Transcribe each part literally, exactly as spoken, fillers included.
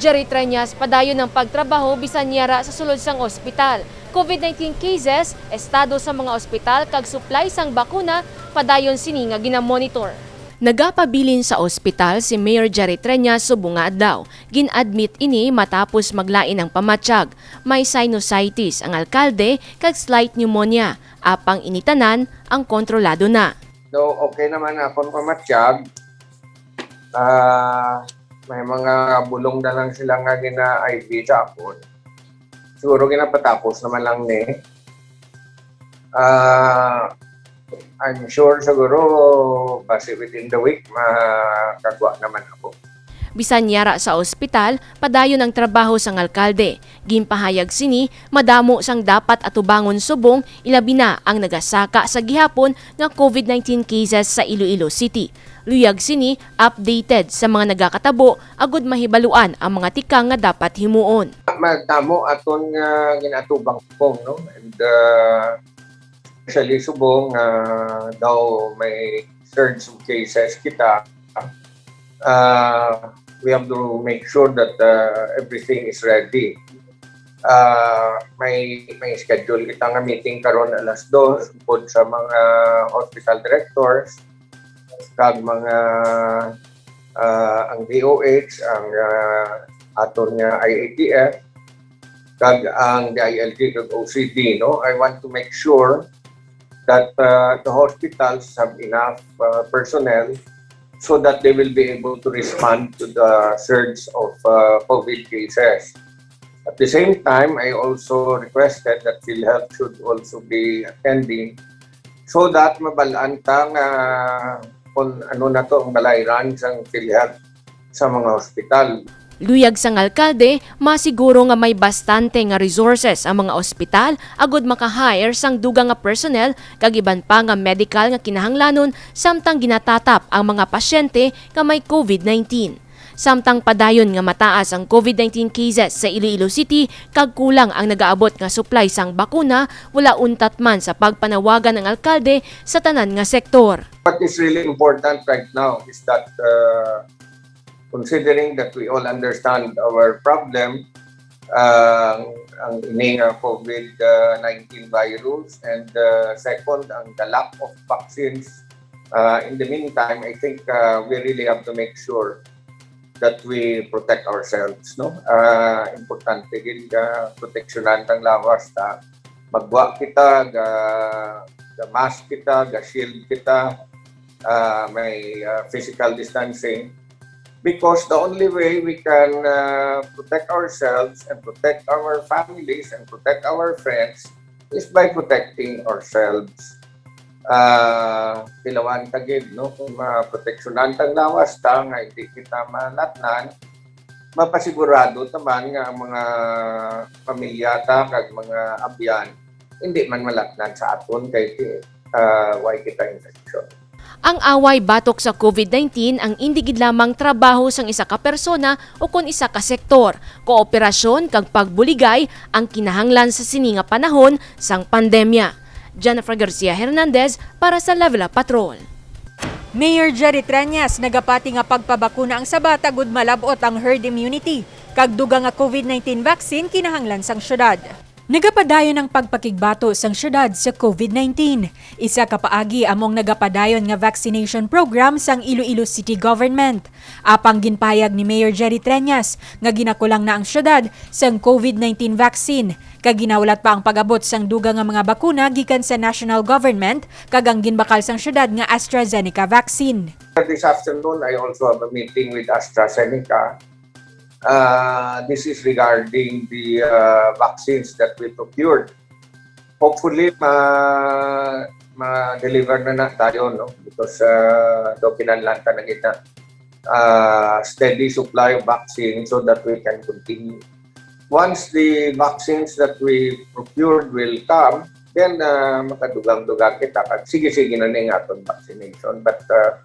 Eritreñas padayon ang pagtrabaho bisan yara sa sulod sang ospital. COVID nineteen cases, estado sa mga ospital kag supply sang bakuna, padayon sini nga ginamonitor. Nagapabilin sa ospital si Mayor Jerry Treñas subong nga adlaw. Gin-admit ini matapos maglain ang pamatyag. May sinusitis ang alkalde kag slight pneumonia. Apang ini tanan ang kontrolado na. So, okay naman akong pamatyag. Ah, may mga bulong na lang sila nga gina-I V sa akon. Siguro ginapatapos naman lang ni. Ah, I'm sure siguro basi within the week makagwa naman ako. Bisan yara sa ospital, padayon ang trabaho sang alkalde. Ginpahayag sini, madamo sang dapat atubangon subong, ilabi na ang nagasaka sa gihapon nga COVID nineteen cases sa Iloilo City. Luyag sini, updated sa mga nagakatabo agud mahibaluan ang mga tikang nga dapat himuon. Madamo aton nga ginatubang subong, no? And uh, especially subong nga daw may surge of cases kita, uh, we have to make sure that uh, everything is ready. Uh, may may schedule kita nga meeting karon alas dos pod sa mga hospital directors kag mga uh, ang D O H, ang uh, aton nga I A T F, kag ang D I L G kag O C D, no? I want to make sure that uh, the hospitals have enough uh, personnel so that they will be able to respond to the surge of uh, COVID cases. At the same time, I also requested that PhilHealth should also be attending so that mabalaan ta nga kung ano na to ang balayran sang PhilHealth sa mga hospital. Luyag sang alkalde, masiguro nga may bastante nga resources ang mga ospital agud maka-hire sang dugang nga personnel kag iban pa nga medical nga kinahanglanon samtang ginatatap ang mga pasyente nga may COVID nineteen. Samtang padayon nga mataas ang COVID nineteen cases sa Iloilo City kag kulang ang nagaabot nga supply sang bakuna, wala untat man sa pagpanawagan ang alkalde sa tanan nga sektor. What is really important right now is that uh, considering that we all understand our problem, uh, ang ini nga COVID nineteen virus, and uh, second, ang the lack of vaccines. Uh, in the meantime, I think uh, we really have to make sure that we protect ourselves, no? Uh, importante gid nga proteksyonan ang lawas ta. Magwa kita, ga, ga mask kita, ga shield kita, uh, may uh, physical distancing. Because the only way we can uh, protect ourselves and protect our families and protect our friends is by protecting ourselves. Uh, tilawan ta gid, no? Kung maproteksyonan tang lawas ta nga hindi kita malatnan, mapasigurado ta man nga ang mga pamilya ta kag mga abyan hindi man malatnan sa aton kay uh, why kita infection. Ang away batok sa COVID nineteen ang indi gid lamang trabaho sang isa ka persona o kon isa ka sektor. Kooperasyon kag pagbuligay ang kinahanglan sa sini nga panahon sang pandemya. Jennifer Garcia Hernandez para sa Level Up Patrol. Mayor Jerry Treñas nagapati nga pagpabakuna ang sabat agud malab-ot ang herd immunity kag dugang nga COVID nineteen vaccine kinahanglan sang syudad. Nagapadayon ang pagpakigbato sang syudad sa COVID nineteen. Isa ka paagi amo ang nagapadayon nga vaccination program sang Iloilo City Government. Apang ginpahayag ni Mayor Jerry Treñas nga ginakulang na ang syudad sang COVID nineteen vaccine, kag ginahulat pa ang pag-abot sang dugang nga mga bakuna gikan sa national government kag ang ginbakal sang syudad nga AstraZeneca vaccine. This afternoon, I also have a meeting with AstraZeneca. Uh, this is regarding the uh, vaccines that we procured. Hopefully, ma ma-deliver na na tayo, no? Because uh, do kinahanglan ta na kita uh, steady supply of vaccine so that we can continue. Once the vaccines that we procured will come, then uh, makadugang-dugang kita. Kag sige-sige na ning aton vaccination. But uh,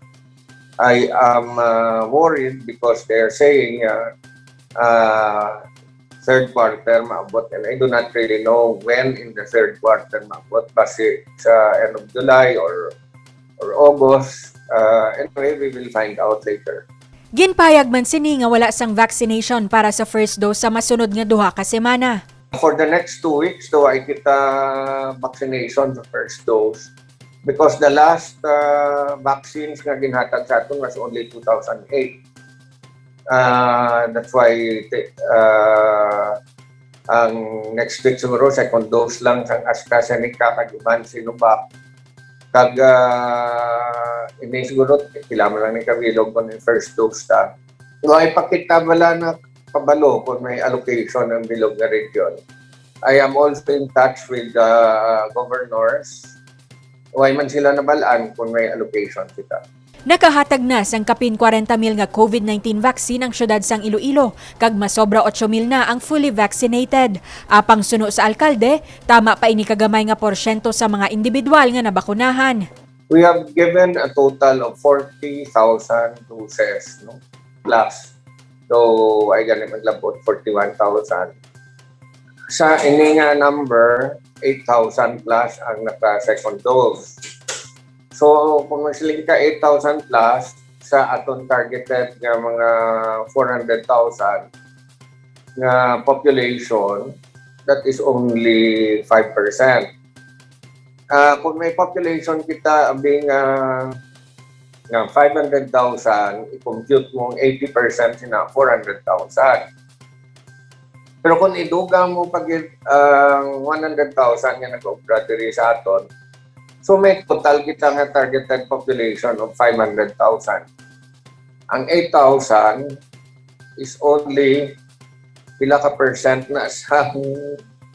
I am uh, worried because they're saying uh, uh, third quarter maabot, and I do not really know when in the third quarter maabot, basi sa end of July or or August. Uh, anyway, we will find out later. Ginpahayag man sini nga wala sang vaccination para sa first dose sa masunod nga duha ka semana. For the next two weeks, daw ay kita vaccination sa first dose. Because the last uh, vaccines nga ginhatag sa aton was only two thousand eight. Uh, that's why te- uh, ang next week siguro, second dose lang sang AstraZeneca kag iban Sinovac. Kag uh, ini siguro, kailangan lang ni kabilog kung yung first dose ta. Wala ipakita bala na pabalo kung may allocation ang bilog nga region. I am also in touch with the governors. Why man sila nabalaan kung may allocation kita? Nakahatag na sang kapin kwarenta mil nga COVID nineteen vaccine ang siyudad sang Iloilo, kag masobra otso mil na ang fully vaccinated. Apang suno sa alkalde, tama pa ini kagamay nga porsyento sa mga individual nga nabakunahan. We have given a total of forty thousand doses, no? Plus, though I gani maglabot, forty-one thousand. Sa ini nga number, eight thousand plus ang naka-second dose. So, kung magsiling ka eight thousand plus sa aton targeted nga mga four hundred thousand nga population, that is only five percent. Ah, kung may population kita, abi nga, nga five hundred thousand, i-compute mo ang eighty percent sina four hundred thousand. Pero kung idugang mo pa gid ang one hundred thousand nga nag-obra diri sa aton, so may total kita nga targeted population of five hundred thousand. Ang eight thousand is only pila ka percent na sa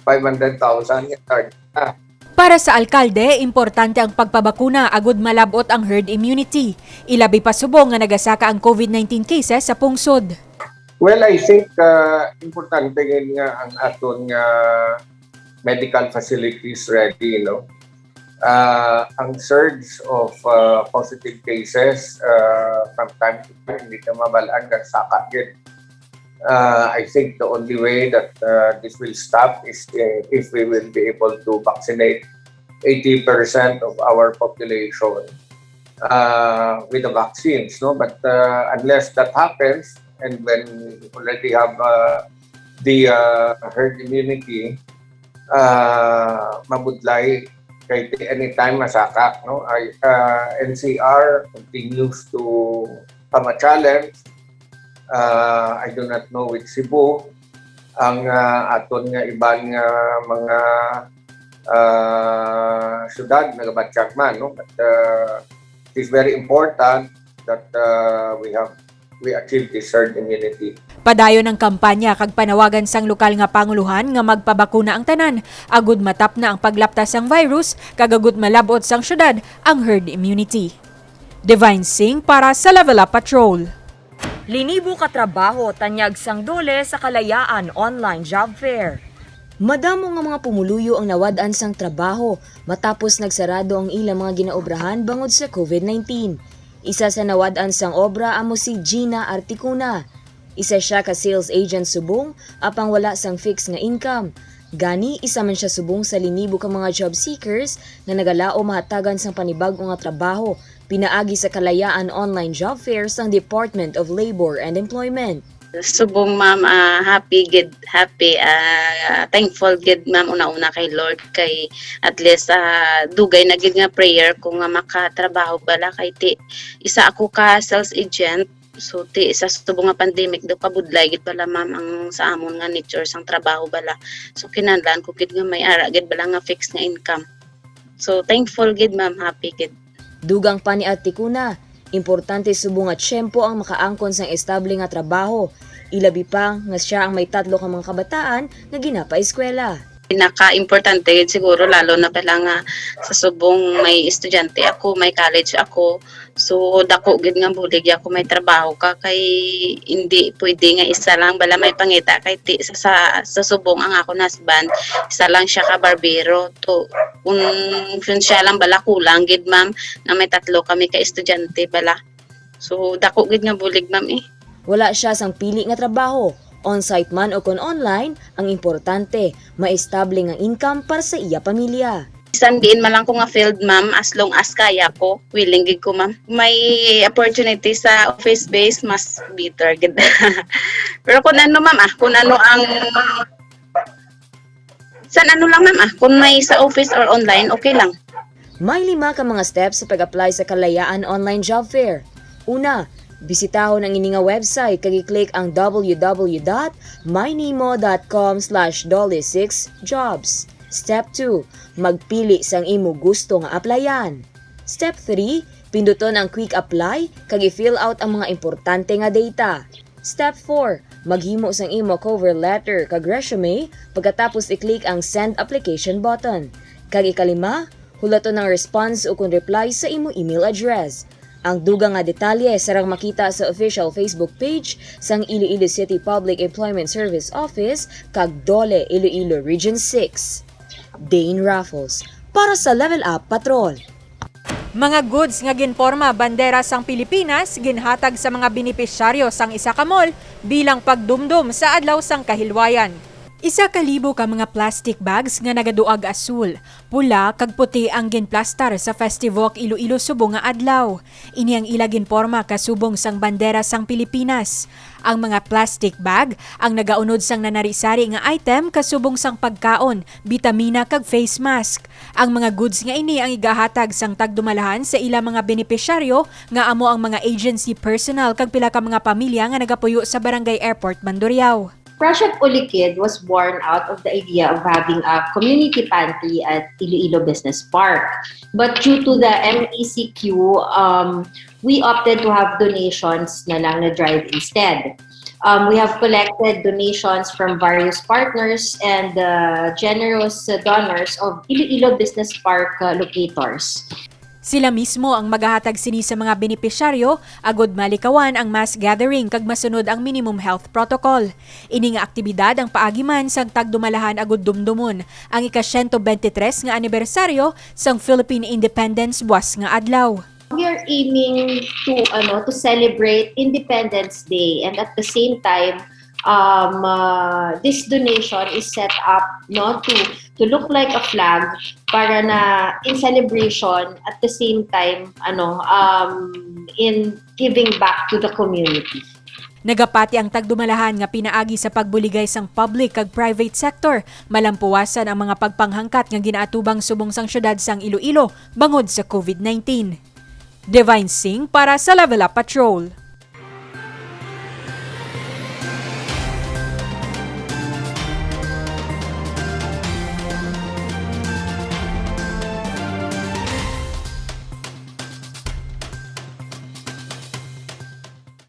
five hundred thousand nga target na. Para sa alkalde, importante ang pagpabakuna agud malab-ot ang herd immunity. Ilabi pa subong nga nagasaka ang COVID nineteen cases sa pungsod. Well, I think uh, importante gid nga ang aton nga medical facilities ready, no? Uh, ang surge of uh, positive cases uh, from time to time, hindi ta mabalaan kag saka gid. Uh, I think the only way that uh, this will stop is uh, if we will be able to vaccinate eighty percent of our population uh, with the vaccines, no? But uh, unless that happens, and when we already have uh, the uh, herd immunity, uh, mabudlay kay ti- anytime masaka, no? Ay, uh, N C R continues to come a challenge. Uh, I do not know with Cebu, ang uh, aton nga iban nga mga uh, syudad nagabatyag man, no? But uh, it is very important that uh, we have we achieve this herd immunity. Padayon ang kampanya kag panawagan sang lokal nga pangulohan nga magpabakuna ang tanan agud matapna ang paglapta sang virus kag agud malab-ot sang syudad ang herd immunity. Divine Singh para sa Level Up Patrol. Linibo ka trabaho tanyag sang DOLE sa Kalayaan Online Job Fair. Madamo nga mga pumuluyo ang nawad-an sang trabaho matapos nagsarado ang ilang mga ginaobrahan bangod sa COVID nineteen. Isa sa nawad-an sang obra amo si Gina Articuna. Isa sia ka sales agent subong, apang wala sang fix nga income. Gani, isa man sia subong sa linibo ka mga job seekers nga nagalaom mahatagan sang panibag-o nga trabaho pinaagi sa Kalayaan Online Job Fair sang Department of Labor and Employment. Subong, ma'am, ah, happy gid, happy, ah, thankful gid, ma'am, una-una kay Lord, kay at least ah, dugay na gid nga prayer ko nga makatrabaho bala kay ti isa ako ka sales agent. So ti isa subong nga pandemic daw, kabudlay gid bala, ma'am, ang sa amon nga nature sang trabaho bala. So kinahanglan ko gid nga may ara gid bala nga fixed nga income. So thankful gid, ma'am, happy gid. Dugang pa ni Ate Kuna, importante subong nga tiyempo ang makaangkon sang estable nga trabaho, ilabi pa nga sia ang may tatlo ka mga kabataan nga ginapaeskwela. Pinaka-importante gid siguro, lalo na bala nga sa subong may estudyante ako, may college ako. So dako gid nga bulig ako may trabaho ka, kay hindi pwede nga isa lang bala may pangita, kay ti, sa, sa, sa subong ang akon husband, isa lang sia ka barbero. To, kung, kung siya lang bala, kulang gid, ma'am, nga may tatlo kami ka estudyante bala. So dako gid nga bulig, ma'am, eh. Wala sia sang pili nga trabaho, on-site man o kon online, ang importante, maestable nga income para sa iya pamilya. San diin man lang ko nga field, ma'am, as long as kaya ko, willing gid ko, ma'am. May opportunity sa office-based, mas better gid. Pero kung ano, ma'am, ah, kung ano ang, san ano lang, ma'am, ah, kung may sa office or online, okay lang. May lima ka mga steps sa pag-apply sa Kalayaan Online Job Fair. Una, bisitahon ang ini nga website kag i-click ang w w w dot mynemo dot com slash dole six jobs. Step two, magpili sang imo gusto nga applyan. Step three, pinduton ang Quick Apply kag i-fill out ang mga importante nga data. Step four, maghimo sang imo cover letter kag resume, pagkatapos i-click ang Send Application button. Kag ikalima, hulaton ang response ukon reply sa imo email address. Ang dugang nga detalye sarang makita sa official Facebook page sang Iloilo City Public Employment Service Office kag DOLE Iloilo Region six. Dane Raffles, para sa Level Up Patrol. Mga goods nga ginporma bandera sang Pilipinas ginhatag sa mga benepisyaryo sang isa ka mall bilang pagdumdom sa Adlaw sang Kahilwayan. Isa ka libo ka mga plastic bags nga nagaduag asul, pula, kag puti ang ginplastar sa Festivok Iloilo subong nga adlaw. Ini ang ila ginporma kasubong sang bandera sang Pilipinas. Ang mga plastic bag ang nagaunod sang nanari-sari nga item kasubong sang pagkaon, bitamina, kag face mask. Ang mga goods nga ini ang igahatag sang tagdumalahan sa ila mga benepisyaryo nga amo ang mga agency personnel kag pila ka mga pamilya nga nagapuyo sa Barangay Airport, Mandurriao. Project Ulikid was born out of the idea of having a community pantry at Iloilo Business Park. But due to the M E C Q, um, we opted to have donations na lang na drive instead. Um, we have collected donations from various partners and uh, generous donors of Iloilo Business Park uh, locators. Sila mismo ang magahatag sini sa mga benepisyaryo agod malikawan ang mass gathering kag masunod ang minimum health protocol. Ini nga aktibidad ang paagi man sang tagdumalahan agud dumdumon ang ika-siyento bente tres nga anibersaryo sang Philippine Independence buas nga adlaw. We are aiming to ano to celebrate Independence Day, and at the same time um uh, this donation is set up no to to look like a flag para na in celebration, at the same time ano um in giving back to the community. Nagapati ang tagdumalahan nga pinaagi sa pagbuligay sang public kag private sector, malampuwasan ang mga pagpanghangkat nga ginaatubang subong sang siyudad sang Iloilo bangod sa COVID nineteen. Divine Singh para sa Level Up Patrol.